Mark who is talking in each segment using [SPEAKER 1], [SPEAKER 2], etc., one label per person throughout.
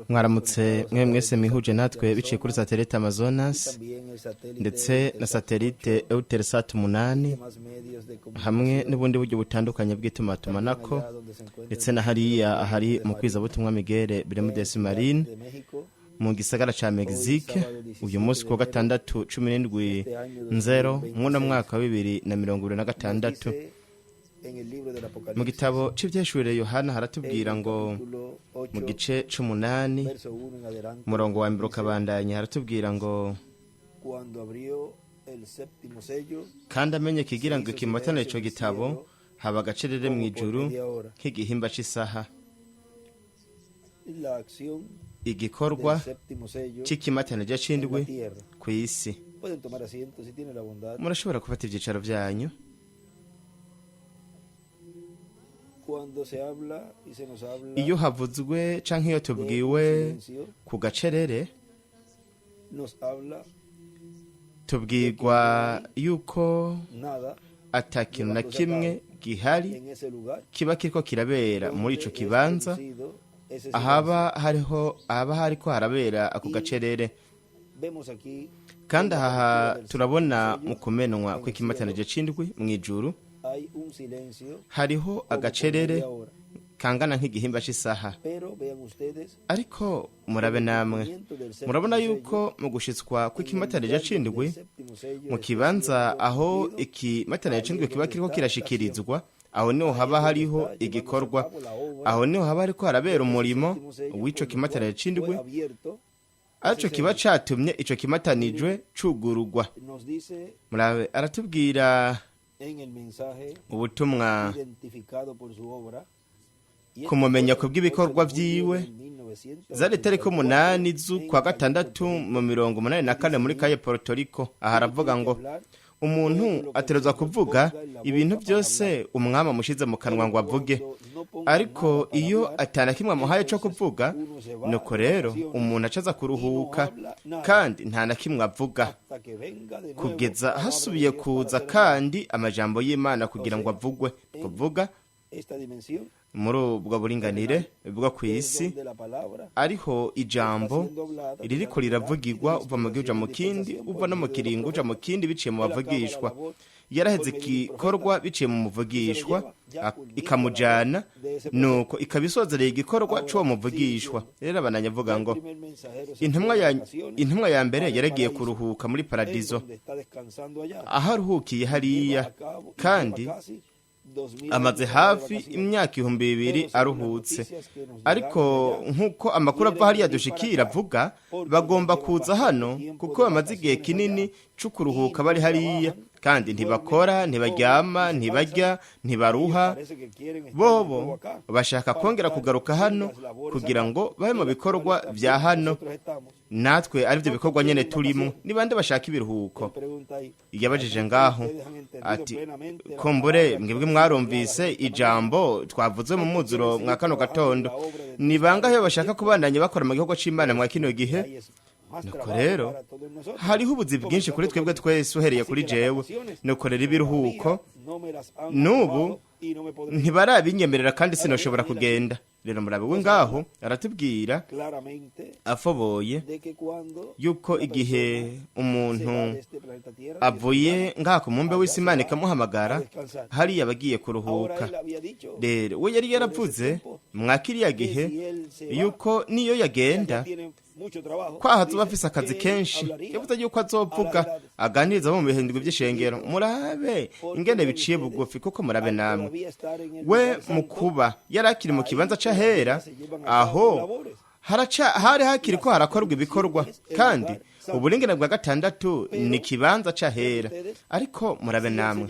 [SPEAKER 1] Mwaramutse mwe mwese mihuje natwe biciye kuri satelite Amazonas ndetse na satelite Eutelsat 8 hamwe n'ubundi buryo butandukanye bw'itumatumanako, ndetse na hariya ahari mu kwizabutumwa Miguel Bermudez Marine mu gisagara ca Mexique. Uyu munsi ku wa gatandatu 17 nzero mwuno mwaka wa 2026, mu gitabo c'Ivyahishuriwe Yohana haratubwira ngo mu gice c'umunani, umurongo wa mbere ukabandanya, haratubwira ngo: "Kandi amenye kigira ngo ikimatane ico gitabo, haba agacerere mw'ijuru nk'igihimba c'isaha." Igikorwa c'ikimatanije c'indwi kw'isi. Murashobora gufata ivyicaro vyanyu. Iyo havuzwe canke iyo tubwiwe ku gacerere, tubwirwa yuko ata kintu na kimwe gihari kiba kiriko kirabera muri ico kibanza ahaba hariho, ahaba hariko harabera ako gacerere. Kandi aha turabona mu kumenwa kw'ikimatanije c'indwi mw'ijuru hariho agacerere kangana nk'igihimba c'isaha. Ariko murabe namwe, murabona yuko mu gushitswa kw'ikimatanije c'indwi, mu kibanza aho ikimatanije c'indwi kiba kiriko kirashikirizwa, aho niho haba hariho igikorwa, aho niho haba hariko harabera umurimo w'ico kimatanije c'indwi, arico kiba catumye ico kimatanijwe cugurugwa. Murabe, aratubwira ubutumwa kumumenya ku bw'ibikorwa vyiwe. Zari itariki 8 z'ukwa gatandatu mu 84 muri Kaye Puerto Rico. Aha aravuga ngo: "Umuntu ategerezwa kuvuga ibintu byose umwami amushize mu kanwa ngo avuge, ariko iyo atana kimwe amuhaye co kuvuga, nuko rero umuntu acaza kuruhuka kandi nta na kimwe avuga kugeza hasubiye kuza kandi amajambo y'Imana kugira ngo avugwe." Kuvuga muri ubwo buringanire bwo ku isi ariho ijambo ririko riravugirwa, uva mu gihe uja mu kindi, uva no mu kiringo uja mu kindi, biciye mu bavugishwa. Yaraheze igikorwa biciye mu muvugishwa, ikamujana, nuko ikabisozereye igikorwa c'uwo muvugishwa. Rero abananya avuga ngo intumwa ya mbere yaragiye kuruhuka muri paradizo, aho aruhukiye hariya, kandi amaze hafi imyaka 2000 aruhutse. Ariko nk'uko amakuru ava hariya dushikira avuga, bagomba kuza hano kuko bamaze igihe kinini co kuruhuka bari hariya, kandi ntibakora, ntibaryama, ntibarya, ntibaruha. Bobo bashaka kongera kugaruka hano kugira ngo babe mu bikorwa vya hano, natwe arivyo bikorwa nyene turimo. Ni bande bashaka ibiruhuko? Yabajije ngaho ati: "Kumbure mwebwe mwarumvise ijambo twavuze mu muzuro mwa kano gatondo. Ni bangahe bashaka kubandanya bakora mu gihugu c'Imana mwa kino gihe?" Nuko rero hariho ubuzi bwinshi kuri twebwe twese, uhereye kuri jewe. Nuko rero ibiruhuko n'ubu ntibarabinyemerera kandi sinoshobora kugenda. Rero murabe we ngaho aratubwira afoboye yuko igihe umuntu avuye ngaha ku mumbe w'isi, Imana ikamuhamagara, hariya abagiye kuruhuka. Rero we yari yaravuze mwa kiriya gihe yuko niyo yagenda kwaha azoba afise akazi kenshi. Yavuze yuko azovuga aganiriza abo mu bihindurwa vy'ishengero. Murabe ingene biciye bugufi, kuko murabe namwe, we mu kuba yari akiri mu kibanza c'ahera, aho hari hakiri ko harakorwa ibikorwa, kandi uburingane bwa gatandatu ni ikibanza c'ahera. Ariko murabe namwe,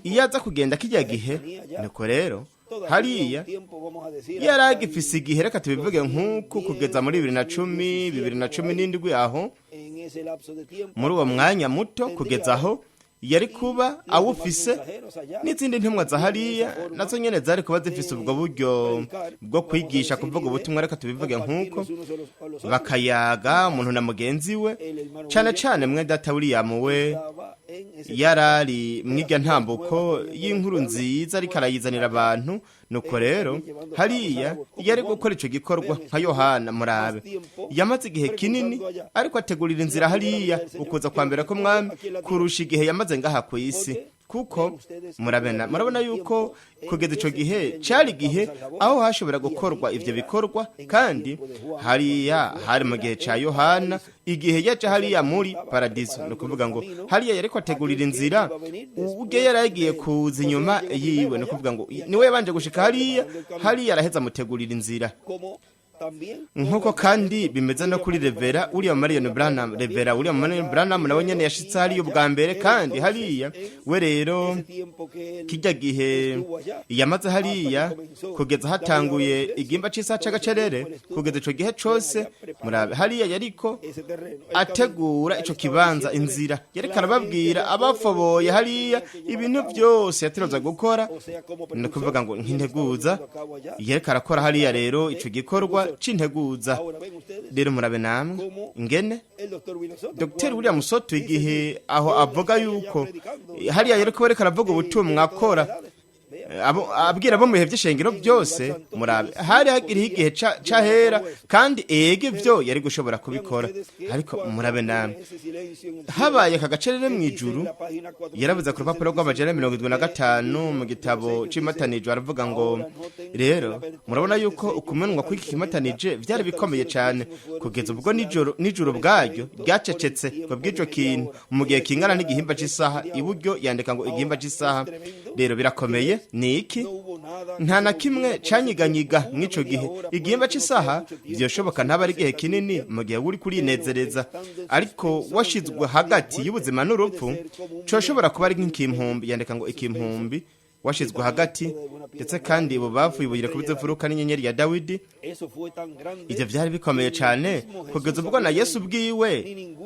[SPEAKER 1] iyo aza kugenda kijya gihe, nuko rero hariya yari agifise igihe, reka tubivuge nk'uku, kugeza muri 2010, 2017, aho muri uwo mwanya muto kugeza aho yari kuba awufise, n'izindi ntumwa za hariya nazo nyene zari kuba zifise ubwo buryo bwo kwigisha, kuvuga ubutumwa, reka tubivuge nk'uko, bakayaga umuntu na mugenzi we, cane cane mwe data William we. Yarari mwirya ntambuko y'inkuru nziza, ariko arayizanira abantu. Nuko rero hariya yari gukora ico gikorwa nka Yohana. Murabe, yamaze igihe kinini ariko ategurira inzira hariya ukuza kwa mbere k'Umwami kurusha igihe yamaze ngaha ku isi, kuko murabena, murabona yuko kugeza ico gihe cari igihe aho hashobora gukorwa ivyo bikorwa. Kandi hariya hari mu gihe ca Yohana, igihe yaca hariya muri paradiso. Ni ukuvuga ngo hariya yariko ategurira inzira ubwe yari yagiye kuza inyuma yiwe. Ni ukuvuga ngo niwe yabanje gushika hariya, hariya araheza amutegurira inzira. Nk'uko kandi bimeze no kuri Revera William Marion Branham. Revera William Marion Branham nawe nyene yashitse hariya ubwa mbere, kandi hariya we rero kijya gihe yamaze hariya kugeza hatanguye igihimba c'isaha c'agacerere. Kugeza ico gihe cose, murabe, hariya yariko ategura ico kibanza, inzira. Yariko arababwira abafoboye hariya ibintu byose yateroza gukora. Ni ukuvuga ngo nk'integuza yariko arakora hariya rero ico gikorwa c'integuza. Rero murabe namwe ingene Dr William Soto, igihe aho avuga yuko hariya yariko bariko aravuga ubutumwa, akora abwira abo mu bihe by'ishengero byose. Murabe, hari hagiriho igihe c'ahera, kandi ege vyo yari gushobora kubikora. Ariko murabe namwe, habaye aka gacerere mu ijuru. Yaravuze ku rupapuro rw'475 mu gitabo c'imatanijwe, aravuga ngo: "Rero murabona yuko ukumenwa kw'iki kimatanije vyari bikomeye cane, kugeza ubwo nijoro ubwaryo ryacecetse ngo bw'ico kintu mu gihe kingana n'igihimba c'isaha." Iburyo yandika ngo igihimba c'isaha. Rero birakomeye. Ni iki? Nta na kimwe canyiganyiga mw'ico gihe, igihimba c'isaha. Vyoshoboka ntaba ari igihe kinini mu gihe uri kurinezereza, ariko washizwe hagati y'ubuzima n'urupfu, coshobora kuba ari nk'ikimpumbi. Yandika ngo ikimpumbi, washizwe hagati. Ndetse kandi ibubafu ibuye ku mfuruka n'inyenyeri ya Dawidi. Ivyo vyari bikomeye cane kugeza ubwo na Yesu ubwiwe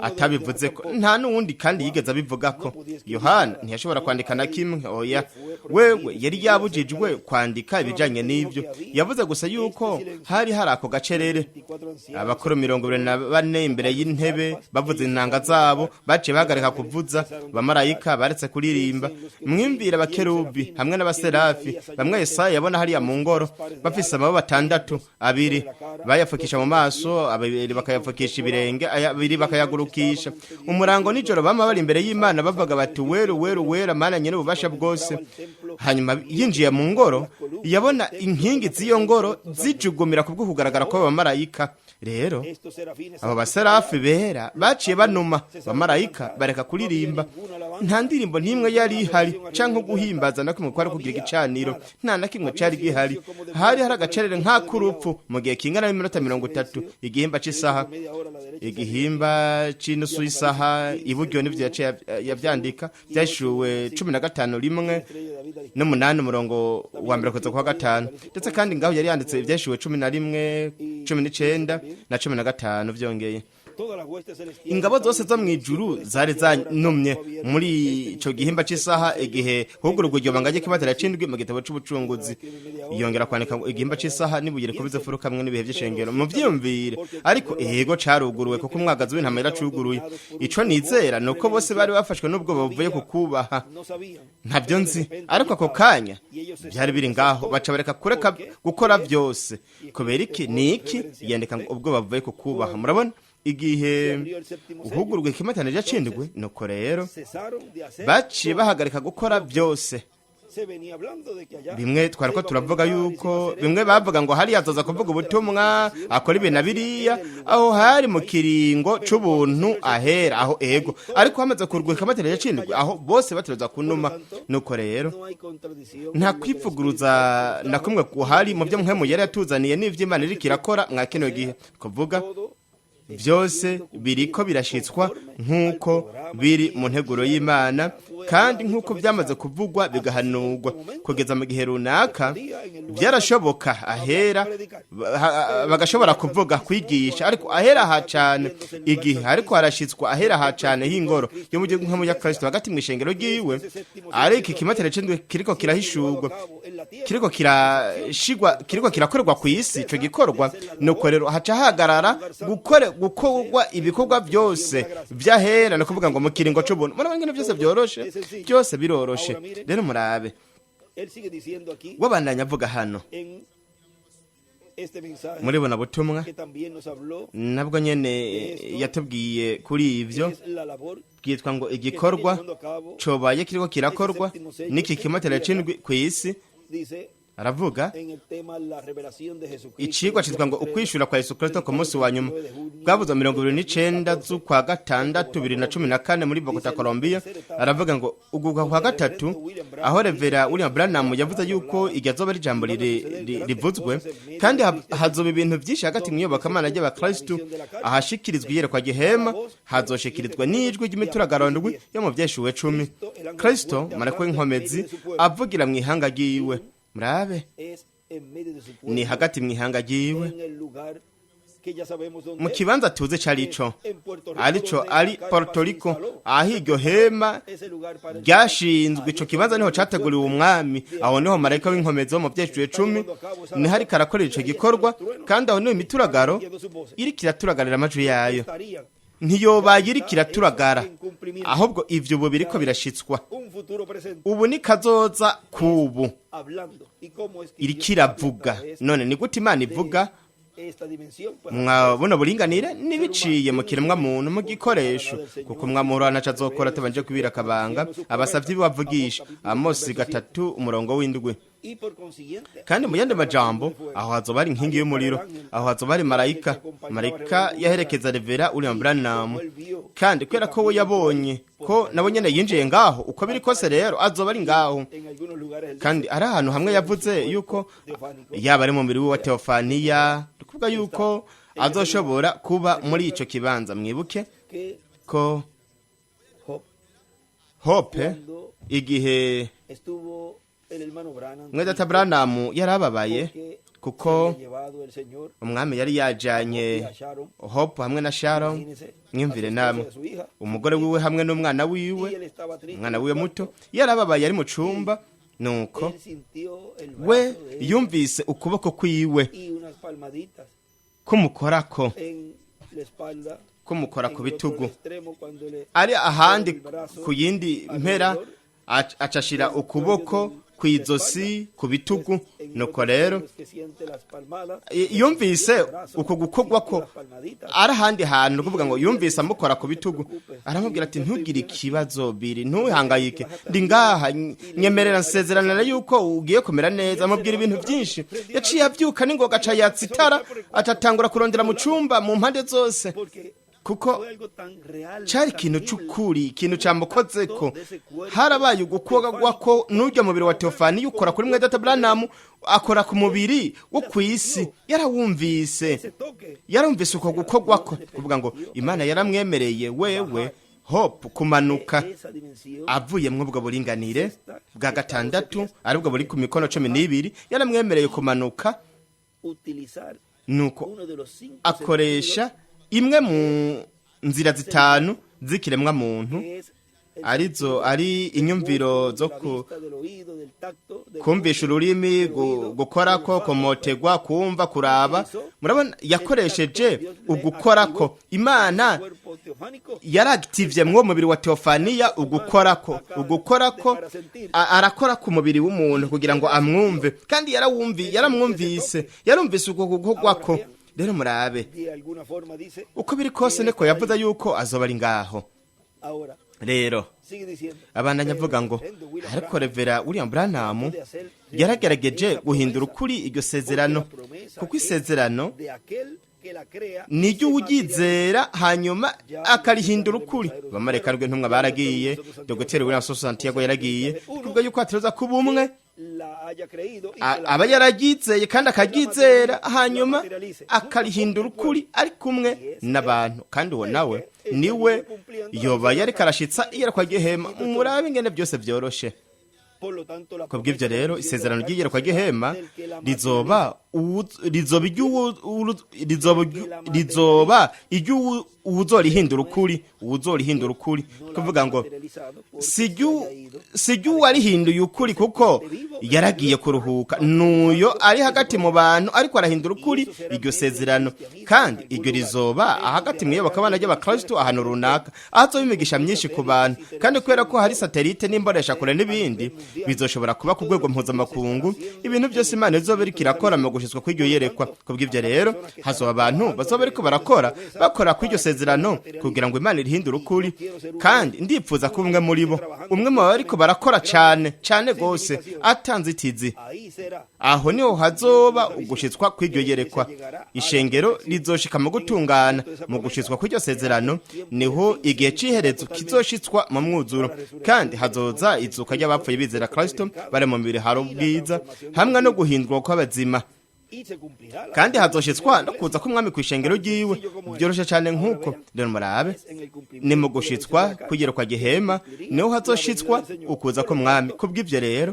[SPEAKER 1] atabivuze ko, nta n'uwundi kandi yigeze abivuga ko. Yohana ntiyashobora kwandika na kimwe. Oya, wewe yari yabujijwe kwandika ibijanye n'ivyo. Yavuze gusa yuko hari hari ako gacerere. Abakuru 24 imbere y'intebe bavuze intanga zabo, baciye bahagarika kuvuza. Abamarayika baretse kuririmba. Mwimvira abakerubi hamwe n'abaserafi bamwe Yesaya yabona hariya mu ngoro, bafise amababa atandatu: abiri bayafukisha mu maso, abiri bakayafukisha ibirenge, abiri bakayagurukisha. Umurango nijoro bama bari imbere y'Imana, bavuga bati: "Weru, weru, wera, Mana nyene ububasha bwose." Hanyuma yinjiye mu ngoro, yabona inkingi z'iyo ngoro zijugumira kubwo kugaragara kw'abo bamarayika. Rero abo baserafi bera baciye banuma, bamarayika bareka kuririmba. Nta ndirimbo n'imwe yari ihari canke guhimbaza na kumwe kwari kugira igicaniro. Nta na kimwe cari gihari. Hari hari agacerere nk'akurupfu mu gihe kingana n'iminota 30, igihimba c'isaha, igihimba c'inusu y'isaha. Iburyo nivyo yaciye yavyandika, vyashuwe 15:1 n'umunani, umurongo wa mbere kuza kwa gatanu. Ndetse kandi ngaho yari yanditse ivyashuwe 11, 19 na 15. Vyongeye, ingabo zose zo mw'ijuru zari zanumye muri ico gihimba c'isaha, igihe hugururwa iryo banga ry'ikibatera c'indwi mu gitabo c'Ubucunguzi. Yongera kwandika ngo igihimba c'isaha n'ibuye rikubise imfuruka hamwe n'ibihe vy'ishengero. Mu vyiyumvire, ariko ego caruguruwe, kuko umwagazi w'intama yaracuguruye. Ico nizera nuko bose bari bafashwe n'ubwoba buvuye ku kubaha. Ntabyo nzi, ariko ako kanya byari biri ngaho, baca bareka kureka gukora byose. Kubera iki? Ni iki? Yandika ngo ubwoba buvuye ku kubaha. Murabona, igihe uhugurwa ikimatanije c'indwi, nuko rero baciye bahagarika gukora byose. Bimwe twari ko turavuga yuko bimwe bavuga ngo hariya azoza kuvuga ubutumwa, akora ibi na biriya. Aho hari mu kiringo c'ubuntu ahera aho, ego. Ariko hamaze kurwa ikamatera c'indwi, aho bose bategerezwa kunuma. Nuko rero nta kwivuguruza na kumwe kuhari mu byo Mpwemu yari yatuzaniye n'ivy'Imana iriko irakora mwa kino gihe. Kuvuga byose biriko birashitswa nk'uko biri mu nteguro y'Imana, kandi nk'uko byamaze kuvugwa bigahanurwa kugeza mu gihe runaka. Byarashoboka ahera bagashobora kuvuga, kwigisha, ariko ahera ha cane, igihe ariko harashitswa ahera ha cane h'ingoro yo mu gihugu nko ya Kristo hagati mu ishengero ryiwe, ariko ikimatere c'indwi kiriko kirahishurwa, kiriko kirashigwa, kiriko kirakorerwa ku isi ico gikorwa. Nuko rero haca hagarara gukore. gukorwa ibikorwa byose vyahera, ni ukuvuga ngo mu kiringo c'ubuntu. Murabona ingene byose byoroshe? Byose biroroshe. Rero murabe.
[SPEAKER 2] Él sigue diciendo aquí
[SPEAKER 1] Wabandanya avuga hano
[SPEAKER 2] en este mensaje
[SPEAKER 1] muri buno butumwa
[SPEAKER 2] que también nos habló,
[SPEAKER 1] nabwo nyene yatubwiye kuri ivyo,
[SPEAKER 2] es la labor
[SPEAKER 1] bwitwa ngo igikorwa cobaye kiriko kirakorwa n'iki kimatera c'indwi kw'isi.
[SPEAKER 2] Dice
[SPEAKER 1] Aravuga
[SPEAKER 2] en el tema la revelación de Jesucristo.
[SPEAKER 1] icigwa citwa ngo ukwishura kwa Yesu Kristo ku munsi wa nyuma, bwavuzwe 29 z'ukwa gatandatu 2014 muri Bogota, Colombia. Aravuga ngo uguka kwa gatatu, aho Revera William Branham yavuze yuko iryo azoba ari ijambo rivuzwe, kandi hazoba ibintu byinshi hagati mu iyobokamana ry'abakristu. Ahashikirizwa iyerekwa gihema hazoshikirizwa n'ijwi ry'imituragaro yo mu vyeshuwe 10, Kristo marayika w'inkomezi avugira mu ihanga ryiwe. Murabe.
[SPEAKER 2] Es en medio de su pueblo,
[SPEAKER 1] Ni hagati mu ihanga ryiwe,
[SPEAKER 2] en el lugar que ya sabemos dónde
[SPEAKER 1] mu
[SPEAKER 2] es,
[SPEAKER 1] kibanza tuzi cari ico
[SPEAKER 2] en Puerto Rico,
[SPEAKER 1] arico
[SPEAKER 2] donde
[SPEAKER 1] ari
[SPEAKER 2] la carpa
[SPEAKER 1] Puerto
[SPEAKER 2] se
[SPEAKER 1] Rico,
[SPEAKER 2] instaló.
[SPEAKER 1] aho iryo hema
[SPEAKER 2] Ese lugar para el
[SPEAKER 1] ryashinzwe. Ico kibanza niho categuriwe umwami, aho niho marayika w'inkomezi wo mu vyeshuwe 10 niho ariko arakorera ico gikorwa, kandi aho niho imituragaro iriko iraturagarira amajwi yayo.
[SPEAKER 2] Estarían
[SPEAKER 1] Ntiyobaye iriko iraturagara, ahubwo ivyo ubu biriko birashitswa.
[SPEAKER 2] Un futuro presente
[SPEAKER 1] Ubu ni kazoza kubu
[SPEAKER 2] hablando. ¿Y cómo es que
[SPEAKER 1] iriko
[SPEAKER 2] Dios habla a
[SPEAKER 1] iravuga.
[SPEAKER 2] través
[SPEAKER 1] None ni gute Imana ivuga
[SPEAKER 2] de esta dimensión? Pues,
[SPEAKER 1] mwa buno buringanire? Nibiciye mu kiremwa muntu, mu gikoresho, kuko umwami ntaco azokora atabanje kubira akabanga abasavyi bavugisha. Amosi 3 umurongo w'7.
[SPEAKER 2] Y por consiguiente,
[SPEAKER 1] Kandi mu yandi majambo, aho hazoba hari inkingi y'umuriro, aho hazoba hari marayika. Marayika yaherekeza Revera William Branham, kandi kubera ko we yabonye ko nabo nyene yinjiye ngaho, uko biri kose rero azoba ari ngaho.
[SPEAKER 2] En algunos lugares él
[SPEAKER 1] Kandi ari ahantu hamwe yavuze yuko yaba ari mu mubiri we wa teofaniya, ni kuvuga yuko azoshobora kuba muri ico kibanza. Mwibuke
[SPEAKER 2] que
[SPEAKER 1] ko
[SPEAKER 2] Job,
[SPEAKER 1] Hope,
[SPEAKER 2] cuando
[SPEAKER 1] igihe
[SPEAKER 2] estuvo el hermano Branham
[SPEAKER 1] mwedata Branham yarababaye
[SPEAKER 2] porque
[SPEAKER 1] kuko
[SPEAKER 2] se había llevado el Señor
[SPEAKER 1] umwami yari yajanye
[SPEAKER 2] y a Sharon,
[SPEAKER 1] Hope hamwe na Sharon,
[SPEAKER 2] imagínense,
[SPEAKER 1] mwimvire
[SPEAKER 2] a su
[SPEAKER 1] namwe,
[SPEAKER 2] esposa y a su hija,
[SPEAKER 1] umugore wiwe hamwe n'umwana
[SPEAKER 2] y
[SPEAKER 1] wiwe,
[SPEAKER 2] él estaba triste
[SPEAKER 1] umwana
[SPEAKER 2] en el
[SPEAKER 1] wiwe
[SPEAKER 2] cuarto.
[SPEAKER 1] muto, yarababaye ari mu cumba. Nuko
[SPEAKER 2] Él sintió el
[SPEAKER 1] we
[SPEAKER 2] brazo de él
[SPEAKER 1] yumvise ukuboko kwiwe
[SPEAKER 2] y unas palmaditas
[SPEAKER 1] kumukorako,
[SPEAKER 2] en la espalda,
[SPEAKER 1] kumukora
[SPEAKER 2] en
[SPEAKER 1] ku
[SPEAKER 2] el otro
[SPEAKER 1] bitugu,
[SPEAKER 2] extremo cuando le
[SPEAKER 1] ari ahandi ku yindi mpera acashira ukuboko kw'izosi, ku bitugu. Nuko rero
[SPEAKER 2] que siente las palmadas,
[SPEAKER 1] yumvise uko gukorwa ko ari ahandi hantu, ni ukuvuga ngo yumvise amukora ku bitugu, aramubwira ati: "Ntugire ikibazo biri, ntuhangayike, ndi ngaha, nyemerera nsezerana yuko ugiye kumera neza." Amubwira ibintu byinshi. Yaciye abyuka n'ingoga, aca yatsa itara, atatangura kurondera mu cumba mu mpande zose,
[SPEAKER 2] porque
[SPEAKER 1] kuko
[SPEAKER 2] fue algo tan real,
[SPEAKER 1] cari ikintu
[SPEAKER 2] tangible,
[SPEAKER 1] c'ukuri, ikintu camukozeko. Harabaye ugukorwa ko n'urya mubiri wa teofaniya ukora kuri mwedata Branham, akora ku mubiri wo kw'isi. Yarawumvise,
[SPEAKER 2] ese toque
[SPEAKER 1] yarumvise uko gukorwa ko, kuvuga ngo Imana yaramwemereye wewe Hope kumanuka
[SPEAKER 2] esa dimensión
[SPEAKER 1] avuye muri ubwo buringanire bwa gatandatu, aribwo buri ku mikono 12. Yaramwemereye kumanuka,
[SPEAKER 2] utilizar
[SPEAKER 1] nuko
[SPEAKER 2] uno de los cinco
[SPEAKER 1] akoresha imwe mu nzira zitanu z'ikiremwa muntu,
[SPEAKER 2] que es el
[SPEAKER 1] arizo ari inyumviro zo
[SPEAKER 2] de la vista, del oído, del tacto, del
[SPEAKER 1] kumvisha ururimi, gukorako, komotegwa, kumva, kuraba. Murabona, yakoresheje ugukorako. Imana
[SPEAKER 2] cuerpo teofánico
[SPEAKER 1] yaragitivye mw'uwo mubiri wa teofaniya ugukorako, ugukorako, arakora ku mubiri w'umuntu kugira ngo amwumve, kandi yaramwumvise, yarumvise uko gukorwako. Rero murabe.
[SPEAKER 2] De alguna forma dice
[SPEAKER 1] Uko biri kose niko yavuze yuko azoba ari ngaho.
[SPEAKER 2] Ahora
[SPEAKER 1] Rero
[SPEAKER 2] sigue diciendo
[SPEAKER 1] abandanya avuga ngo ariko Revera William Branham yaragerageje guhindura ukuri iryo sezerano, kuko isezerano
[SPEAKER 2] de aquel que la crea
[SPEAKER 1] ni iry'uwuryizera, hanyuma akarihindura ukuri. Abamarayika rw'intumwa baragiye, Dogiteri William Soso Santiago yaragiye, kuvuga yuko hategerezwa kuba umwe
[SPEAKER 2] la haya creído y que la
[SPEAKER 1] aba yararyizeye kandi akaryizera, hanyuma akarihindura ukuri ari kumwe n'abantu, kandi uwo nawe niwe yoba yariko arashitsa iyerekwa ry'ihema. Murabe ingene byose vyoroshe.
[SPEAKER 2] Por lo tanto, la
[SPEAKER 1] Kubw'ivyo rero, isezerano ry'iyerekwa ry'ihema
[SPEAKER 2] del que la
[SPEAKER 1] rizoba rizoba rizoba iry'uwuzorihindura ukuri, uwuzorihindura ukuri, kuvuga ngo si iry'uwarihinduye ukuri, kuko yaragiye kuruhuka, nuyo ari hagati mu bantu ariko arahindura ukuri iryo sezerano. Kandi iryo rizoba hagati mu iyobokamana ry'abakristo ahantu runaka, aho azoba imigisha myinshi ku bantu. Kandi kubera ko hari satelite n'imboneshakure n'ibindi, bizoshobora kuba ku rwego mpuzamakungu, ibintu byose Imana izoba iriko irakora mu gushitswa kw'iryo yerekwa. Kubw'ivyo rero, hazoba abantu bazoba bariko barakora, bakora kw'iryo sezerano kugira ngo Imana irihindure ukuri. Kandi ndipfuza ko umwe muri bo, umwe mu bariko barakora cane cane gose atanzitizi, aho niho hazoba ugushitswa kw'iryo yerekwa. Ishengero rizoshika mu gutungana mu gushitswa kw'iryo sezerano, niho igihe c'iherezo kizoshitswa mu mwuzuro, kandi hazoza izuka ry'abapfuye bizera Kristo bari mu mibiri hari ubwiza, hamwe no guhindurwa kw'abazima, kandi hazoshitswa no kuza k'umwami kw'ishengero ryiwe. Byoroshe cyane nk'uko. Rero murabe, ni mu gushitswa kw'iyerekwa gihema niho hazoshitswa ukuza k'umwami. Kubw'ivyo rero,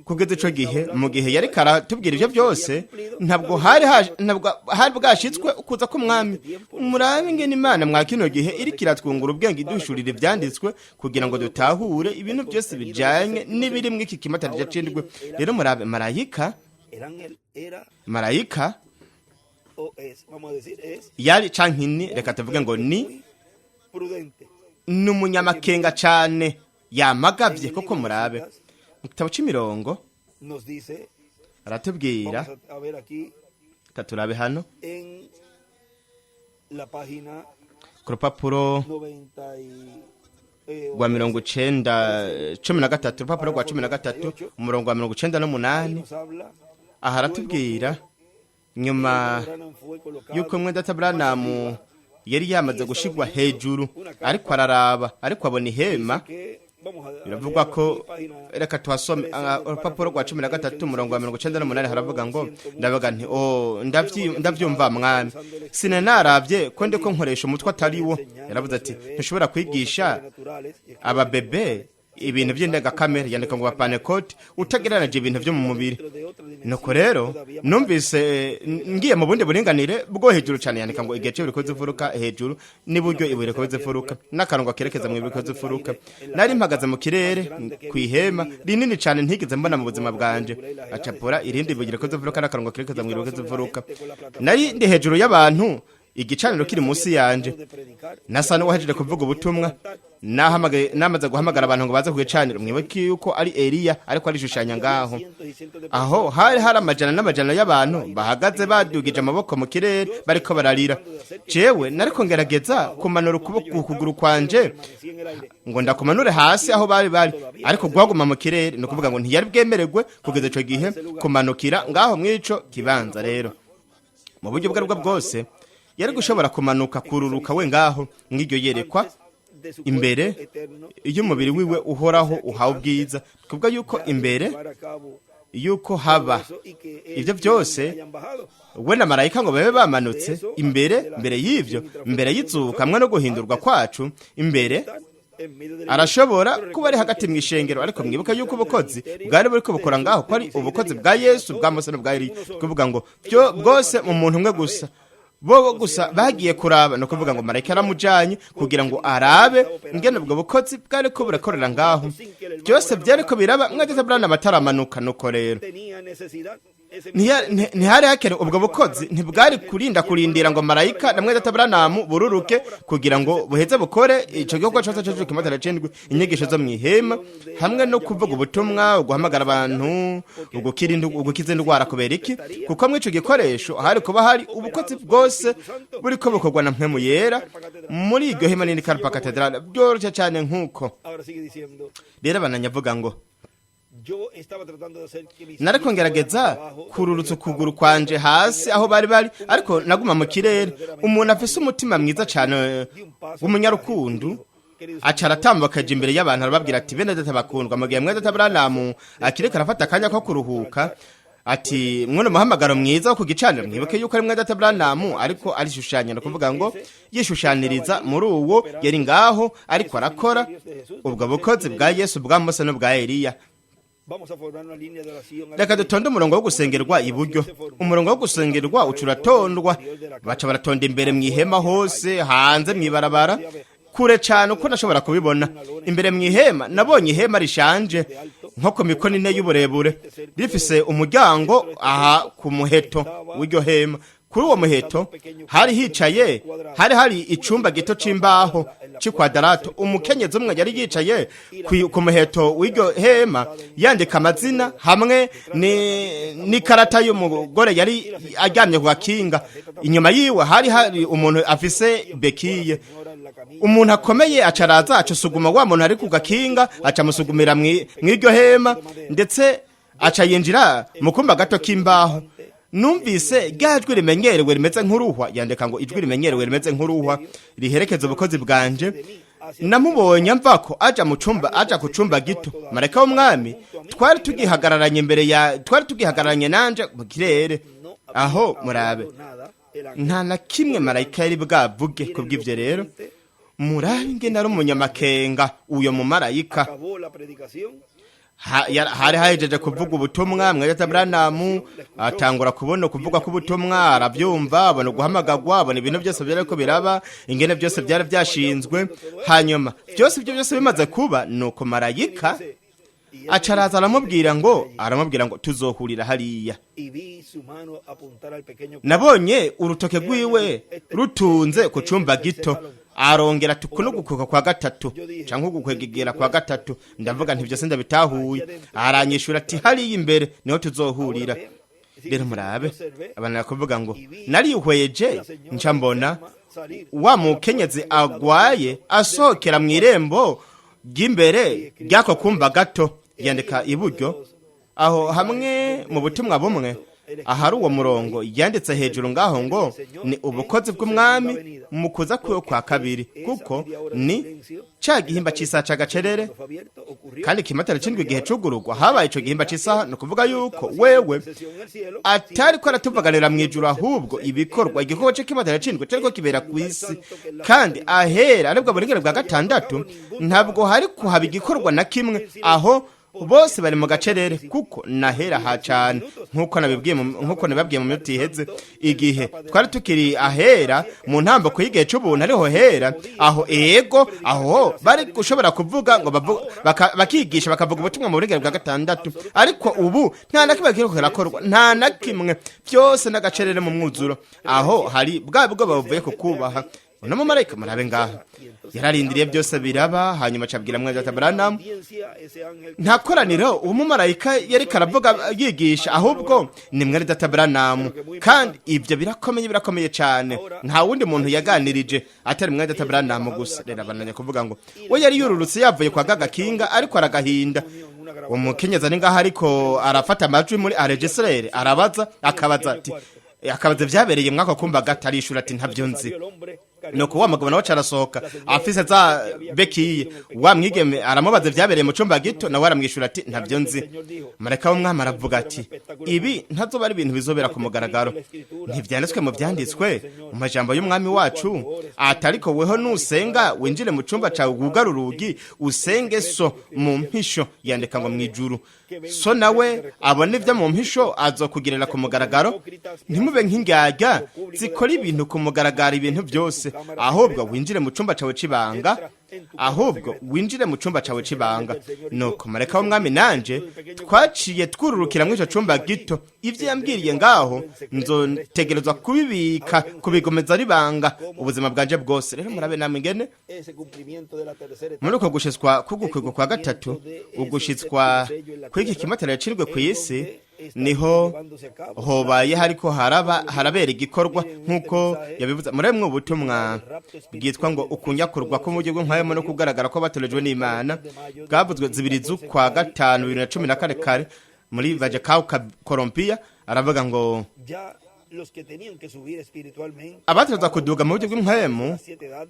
[SPEAKER 1] kugeza ico gihe, mu gihe yariko aratubwira ivyo byose, ntabwo hari bwashitswe ukuza k'umwami. Murabe ingene Imana mwa kino gihe iriko iratwungura ubwenge, idushurira ivyanditswe kugira ngo dutahure ibintu byose bijanye n'ibiri mw'iki kimatarija c'indwi. Rero murabe, marayika marayika yari canke ni, reka tuvuge ngo ni umunyamakenga cane, yamagavye koko. Murabe mu gitabo c'imirongo, aratubwira. Reka turabe hano ku rupapuro rwa 90, 13, urupapuro rwa 13, umurongo wa 98. Aha aratubwira nyuma yuko mwene Branham yari yamaze gushigwa hejuru, ariko araraba, ariko abona ihema. Biravugwa ko, reka tuhasome, urupapuro rwa 13, umurongo wa 98, haravuga ngo: "Ndavuga nti: 'Oh, ndavyumva mwami, sinaravye ko ndiko nkoresha umutwe atari wo.'" Yaravuze ati: "Ntushobora kwigisha ababebe ibintu by'indengakamere," yandika ngo bapanekote, "utagereranije ibintu byo mu mubiri." Nuko rero numvise ngiye mu bundi buringanire bwo hejuru cyane, yandika ngo igihe cy'ibiri imfuruka hejuru n'iburyo ibuye rikoze imfuruka n'akarongo kerekeza mu ibuye rikoze imfuruka. Nari mpagaze mu kirere ku ihema rinini cyane ntigeze mbona mu buzima bwanje. Acapura irindi buye rikoze imfuruka n'akarongo kerekeza mu ibuye rikoze imfuruka. Nari ndi hejuru y'abantu, igicaniro kiri munsi yanje. Nasa n'uwahejeje kuvuga ubutumwa, nahamagaye, namaze guhamagara abantu ngo baze ku gicaniro. Mwibuke yuko ari Eliya ariko arishushanya ngaho. Aho hari amajana n'amajana y'abantu bahagaze badugije amaboko mu kirere, bariko bararira. Jewe nariko ngerageza kumanura ukuboko, ukuguru kwanje, ngo ndakumanure hasi aho bari bari, ariko gwaguma mu kirere. Ni ukuvuga ngo ntiyari bwemererwe kugeza ico gihe kumanukira ngaho mw'ico kibanza. Rero mu buryo ubwo aribwo bwose yari gushobora kumanuka kururuka we ngaho mw'iryo yerekwa, imbere y'umubiri wiwe uhoraho uhawe ubwiza, kuvuga yuko imbere yuko haba ibyo byose, we na marayika ngo babe bamanutse, imbere y'ibyo, mbere y'izuka hamwe no guhindurwa kwacu, imbere arashobora kuba ari hagati mu ishengero. Ariko mwibuka yuko ubukozi bwari buriko bukora ngaho ko ari ubukozi bwa Yesu, bwa Mose n'ubwa Eliya, kuvuga ngo byo bwose mu muntu umwe gusa. Bo gusa bagiye kuraba, ni ukuvuga ngo marayika yaramujanye kugira ngo arabe ingene ubwo bukozi bwari ko burakorera ngaho. Byose byariko biraba mwageze Branham ataramanuka. Nuko rero ntihari hakenewe ubwo bukozi, ntibwari kurinda kurindira ngo marayika na mwene Branham bururuke kugira ngo buheze bukore ico gikorwa cose cyo kimatara cindwi, inyigisho zo mw'ihema hamwe no kuvuga ubutumwa, uguhamagara abantu, ugukiza indwara. Kubera iki? Kuko mw'ico gikoresho hari kuba hari ubukozi bwose buriko bukorwa na Mpwemu Yera muri iryo hema nini Karpa Cathedral. Byoroshye cyane nk'uko. Rero abananya avuga ngo: "Nariko ngerageza kururutsa ukuguru kwanje hasi aho bari bari, ariko naguma mu kirere." Umuntu afise umutima mwiza cyane w'umunyarukundu aca aratambuka aja imbere y'abantu, arababwira ati: "Bene data bakundwa, mu gihe mwene data Branham akireka arafata akanya ko kuruhuka," ati, "mwene muhamagaro mwiza wo ku gicaniro." Mwibuke yuko ari mwene data Branham ariko arishushanya, ni ukuvuga ngo yishushaniriza muri uwo yari ngaho ariko arakora ubwo bukozi bwa Yesu, bwa Mose n'ubwa Eliya. Reka dutonde umurongo wo gusengerwa iburyo. Umurongo wo gusengerwa uca uratondwa, baca baratonda imbere mu ihema hose, hanze mu ibarabara, kure cyane uko nashobora kubibona. Imbere mu ihema nabonye ihema rishanje nko ku mikono 4 y'uburebure, rifise umuryango aha ku muheto w'iryo hema. Kuri uwo muheto hari hicaye, hari hari icumba gito c'imbaho c'ikwadarato. Umukenyezi umwe yari yicaye ku muheto w'iryo hema, yandika amazina hamwe n'ikarata y'umugore yari aryamye ku gakinga. Inyuma yiwe hari hari umuntu afise béquille. Umuntu akomeye acaraza, acusuguma wa muntu ari ku gakinga, acamusugumira mw'iryo hema, ndetse aca yinjira mu kumba gato k'imbaho. Numvise rya jwi rimenyerewe rimeze nk'uruhwa, yandika ngo ijwi rimenyerewe rimeze nk'uruhwa riherekeza ubukozi bwanje. Namubonye mvako aja mu cumba, aja ku cumba gito. Marayika w'Umwami twari tugihagararanye imbere ya, twari tugihagararanye nanje mu kirere aho. Murabe, nta na kimwe marayika yari bwavuge kubw'ivyo. Rero murabe ingene ari umunyamakenga uyo mumarayika. Hari hahejeje kuvuga ubutumwa mwene Branham, atangura kubona kuvuga k'ubutumwa, arabyumva, abona guhamagagwa, abona ibintu byose byari ko biraba, ingene byose byari byashinzwe. Hanyuma byose, ibyo byose bimaze kuba, nuko marayika acaraza aramubwira ngo tuzohurira hariya. Nabonye urutoke rwiwe rutunze ku cumba gito, arongera ati kuno gukwega kwa gatatu canke ugukwegegera kwa gatatu. Ndavuga nti vyose ndabitahuye. Aranyishura ati hariya imbere niho tuzohurira. Rero murabe, abantu bakavuga ngo narihweje, nca mbona wa mukenyezi agwaye asohokera mu irembo ry'imbere ry'ako kumba gato. Yandika iburyo aho hamwe mu butumwa bumwe ahari uwo murongo yanditse hejuru ngaho ngo ni ubukozi bw'Umwami mu kuza kwiwe kwa kabiri, kuko ni ca gihimba c'isaha c'agacerere, kandi ikimatare c'indwi igihe cugururwa habaye ico gihimba c'isaha. Ni ukuvuga yuko wewe atari ko aratuvuganira mu ijuru, ahubwo ibikorwa, igikorwa c'ikimatare c'indwi cariko kibera ku isi, kandi ahera aribwo buringane bwa gatandatu ntabwo hari kuhaba igikorwa na kimwe. Aho bose bari mu gacerere, kuko nahera ha cane, nkuko nabibabwiye mu minota iheze, igihe twari tukiri ahera mu ntambuko y'igihe c'ubuntu, ariho hera aho. Ego, aho bari gushobora kuvuga ngo bakigisha, bakavuga ubutumwa mu buringane bwa gatandatu, ariko ubu nta na kimwe kiriko kirakorwa, nta na kimwe, byose n'agacerere mu mwuzuro. Aho hari bwa bwoba buvuye ku kubaha uno mumarayika. Murabe ngaha, yararindiriye byose biraba, hanyuma acabwira mwene data Branham. Nta koraniro uwo mumarayika yariko aravuga yigisha, ahubwo ni mwene data Branham, kandi ibyo birakomeye, birakomeye cyane. Nta wundi muntu yaganirije atari mwene data Branham gusa. Rero abananya kuvuga ngo we yari yururutse yavuye kwa gagakinga, ariko aragahinda. Uwo mukenyezi ari ngaho ariko arafata amajwi muri enregistreur, arabaza, akabaza ati, akabaza ibyabereye mwako kumba gato. Arishura ati ntabyo nzi. Nuko wa mugabo nawe arasohoka afise za béquille. Wa mwigeme aramubaza ibyabereye mu cumba gito, nawe aramwishura ati ntabyo nzi. Marayika w'Umwami aravuga ati ibi ntazoba ari ibintu bizobera ku mugaragaro. Ntivyanditswe mu vyanditswe, mu majambo y'Umwami wacu, atariko weho nusenga winjire mu cumba cawe, wugare urugi, usenge so mu mpisho, yandika ngo mw'ijuru, so nawe abona ibyo mu mpisho azokugirira ku mugaragaro. Ntimube nk'indyarya zikora ibintu ku mugaragaro, ibintu byose, ahubwo winjire mu cumba cawe c'ibanga, ahubwo winjire mu cumba cawe c'ibanga. Nuko marayika w'Umwami nanje twaciye twururukira muri ico cumba gito. Ivyo yambwiriye ngaho nzotegerezwa kubibika, kubigomeza ribanga ubuzima bwanje bwose. Rero murabe namwe ingene muri uko gushitswa k'ugukwego kwa gatatu, ugushitswa kw'iki kimatara yacirwe ku isi, niho hobaye hariko haraba, harabera igikorwa nk'uko yabivuze. Muri ubutumwa bwitwa ngo ukunyakurwa k'uburyo bw'inkwayemo no kugaragara ko batorejwe n'Imana, bwavuzwe 2/5/2014 kare muri Valledupar, Colombia, aravuga ngo
[SPEAKER 2] Ya
[SPEAKER 1] Abategerezwa kuduga mu buryo bw'impwemu,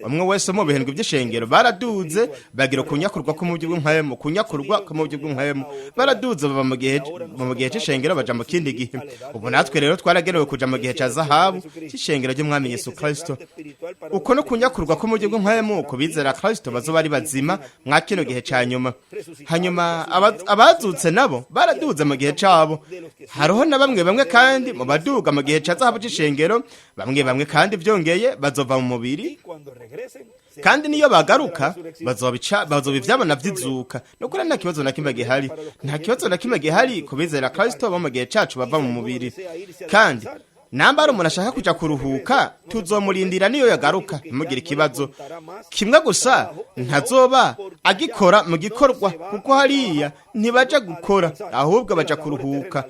[SPEAKER 1] umwe wese mu bihindwe by'ishengero, baraduze bagira kunyakurwa ko mu buryo bw'impwemu, kunyakurwa ko mu buryo bw'impwemu. Baraduze bava mu gihe c'ishengero baja mu kindi gihe. Ubu natwe rero twaragenewe kuja mu gihe ca zahabu c'ishengero ry'Umwami Yesu Kristo. Uko no kunyakurwa ko mu buryo bw'impwemu ku bizera Kristo bazoba ari bazima mwa kino gihe ca nyuma. Hanyuma abazutse nabo baraduze mu gihe cabo. Hariho na bamwe bamwe kandi mu baduga mu gihe ca zahabu c'ishengero, bamwe bamwe kandi byongeye bazova mu mubiri, kandi niyo bagaruka bazoba ivyabona vy'izuka. Nukuri nta kibazo na kimwe gihari, nta kibazo na kimwe gihari ku bizera Kristo bo mu gihe cacu bava mu mubiri. Kandi namba ari umuntu ashaka kuja kuruhuka, tuzomurindira niyo yagaruka, ntimugire ikibazo. Kimwe gusa, ntazoba agikora mu gikorwa, kuko hariya ntibaja gukora, ahubwo baja kuruhuka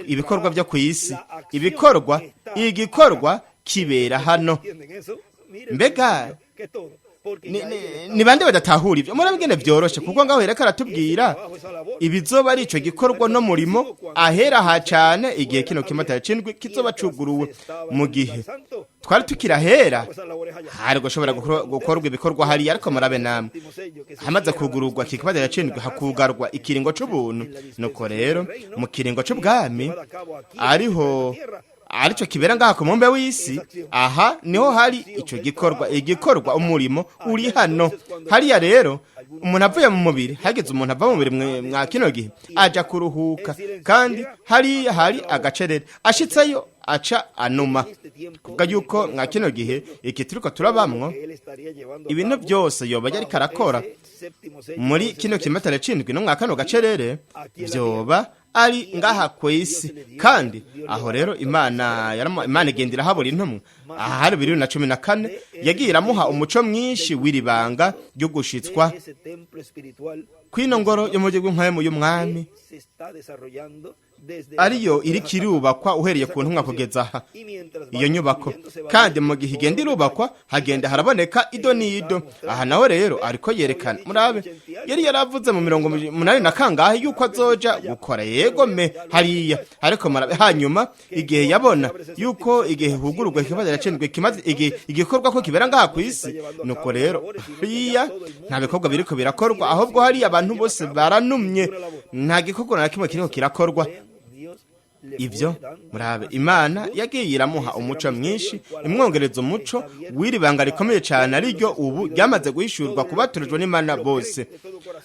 [SPEAKER 1] ibikorwa byo ku isi. Ibikorwa, igikorwa kibera hano. Mbega ni bande badatahura ibyo? Murabigene vyoroshe, kuko ngaho yereka aratubwira ibizoba ari ico gikorwa no murimo ahera ha cane igihe kino kimatari cindwi kizoba cuguruwe. Mu gihe twari tukirahera, hari gushobora gukorwa ibikorwa hariya, ariko murabe namwe, hamaze kugururwa kikibatari cindwi, hakugarwa ikiringo c'ubuntu. Nuko rero mu kiringo c'ubwami, ariho aricyo kibera ngaha ku mubumbe w'isi, aha niho hari icyo gikorwa. Igikorwa, umurimo uri hano. Hariya rero umuntu avuye mu mubiri, hageze umuntu ava mu mubiri mwa kino gihe, aja kuruhuka, kandi hariya hari agacerere. Ashitseyo aca anuma, kuvuga yuko mwa kino gihe iki turiko turabamwo, ibintu byose yoba yariko arakora muri kino kimatare cindwi no mwa kano gacerere, vyoba ari ngaha ku isi. Kandi aho rero Imana igenda irahabura intumwa. Aha hari 2014, yagiye iramuha umuco mwinshi w'iri banga ryo gushitswa kw'ino ngoro yo mu buryo bw'impwemu y'Umwami, ariyo iriko irubakwa uhereye ku ntumwa kugeza aha. Iyo nyubako kandi mu gihe igenda irubakwa, hagenda haraboneka ido n'ido. Aha naho rero ariko yerekana, murabe, yari yaravuze mu 80 na kangahe yuko azoja gukora, yego me, hariya. Ariko murabe, hanyuma igihe yabona yuko igihe hugururwa ikibazo cindwi kimaze igihe, igikorwa ko kibera ngaha ku isi, nuko rero hariya nta bikorwa biriko birakorwa, ahubwo hariya abantu bose baranumye, nta gikorwa na kimwe kiriko kirakorwa. Ibyo murabe, Imana yagiye iramuha umuco mwinshi, imwongereza umuco w'iri banga rikomeye cyane, ariryo ubu ryamaze guhishurwa ku batorejwe n'Imana bose,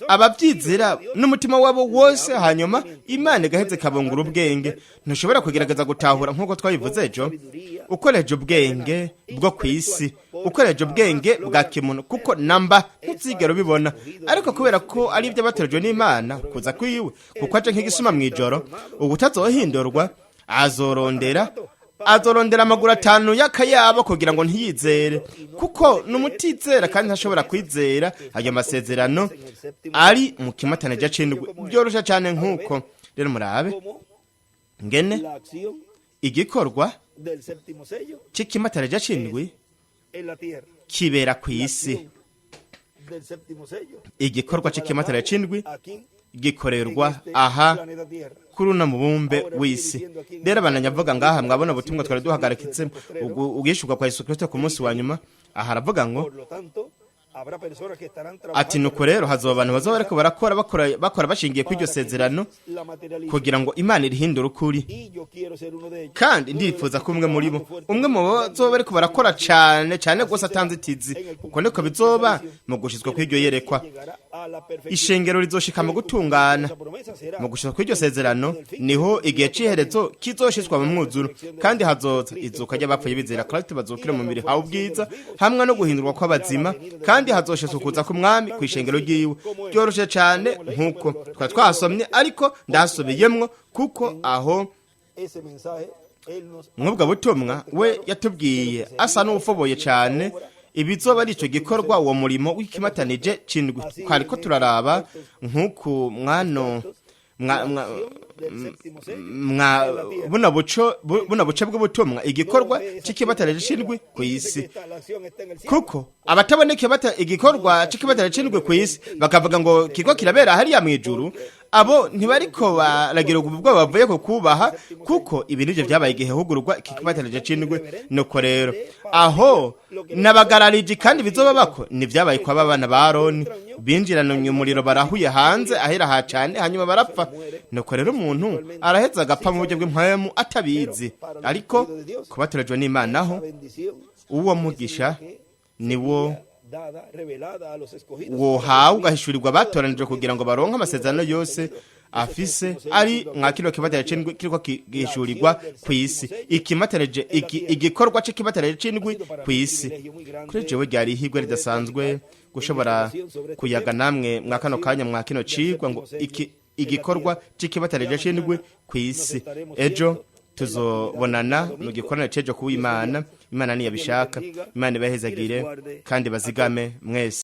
[SPEAKER 1] ababyizera n'umutima wabo wose. Hanyuma Imana igaheze ikabungura ubwenge. Ntushobora kugerageza gutahura, nk'uko twabivuze ejo, ukoresheje ubwenge bwo ku isi, ukoresheje ubwenge bwa kimuntu, kuko namba ntuzigera ubibona. Ariko kubera ko ari ibyo batorejwe n'Imana, kuza kwiwe kuko aje nk'igisuma mu ijoro, ubu utazohindurwa azorondera amaguru atanu y'akayabo kugira ngo ntiyizere, kuko numutizera kandi ntashobora kwizera ayo masezerano ari mu kimatane c'indwi. Byoroshe cyane nk'uko rero murabe ngene igikorwa c'ikimatane c'indwi kibera ku isi. Igikorwa c'ikimatane c'indwi gikorerwa aha kuri uno mubumbe w'isi. Rero abananya avuga ngaha, mwabona ubutumwa twari duhagarikitse, ubwishurwa kwa Yesu Kristo ku munsi wa nyuma. Aha aravuga ngo ati: "Nuko rero hazoba abantu bazoba bariko barakora, bakora bashingiye kuri iryo sezerano, kugira ngo Imana irihindure ukuri. Kandi ndifuza ko umwe muri bo, umwe mu bazoba bariko barakora cane cane rwose atanzitizi." Uko niko bizoba mu gushitswa kw'iryo yerekwa. Ishengero rizoshika mu gutungana mu gushitswa kw'iryo sezerano, niho igihe c'iherezo kizoshitswa mu mwuzuro, kandi hazoza izuka ry'abapfuye bizera Kristo, bazukire mu mibiri hawe ubwiza, hamwe no guhindurwa kw'abazima, kandi hazoshitswa kuza k'Umwami kw'ishengero ryiwe. Byoroshe cane nk'uko twari twasomye, ariko ndasubiyemwo kuko aho mw'ubwo butumwa we yatubwiye asa n'uwufoboye cane ibizoba ari ico gikorwa, uwo murimo w'ikimatanije cindwi twariko turaraba nk'uku mwano mwa buno buce bw'ubutumwa, igikorwa c'ikimatanije cindwi ku isi. Kuko abataboneke bata igikorwa c'ikimatanije cindwi ku isi, bakavuga ngo kiriko kirabera hariya mw'ijuru. Abo ntibariko baragira ubwoba bavuye ku kubaha, kuko ibi nivyo vyabaye igihe hugururwa iki kibatereje c'indwi. Nuko rero aho nabagarariji kandi bizoba bako nivyabaye kwa bana ba Aroni binjirana umuriro barahuye hanze ahera hacane, hanyuma barapfa. Nuko rero umuntu araheza agapfa mu buryo bw'impwemu atabizi, ariko kubatorejwe n'Imana ho uwo mugisha niwo wohawe ugahishurirwa abatoranijwe kugira ngo baronke amasezerano yose afise ari mwa kino kibatere c'indwi kiriko gihishurirwa kw'isi, ikimatereje igikorwa c'ikibatereje c'indwi kw'isi. Kuri jewe ryari ihirwe ridasanzwe gushobora kuyaga namwe mwa kano kanya mwa kino cigwa ngo iki igikorwa c'ikibatereje c'indwi kw'isi. Ejo tuzobonana mu gikorane c'ejo kuw'Imana, Imana niyabishaka. Imana ibahezagire kandi bazigame mwese.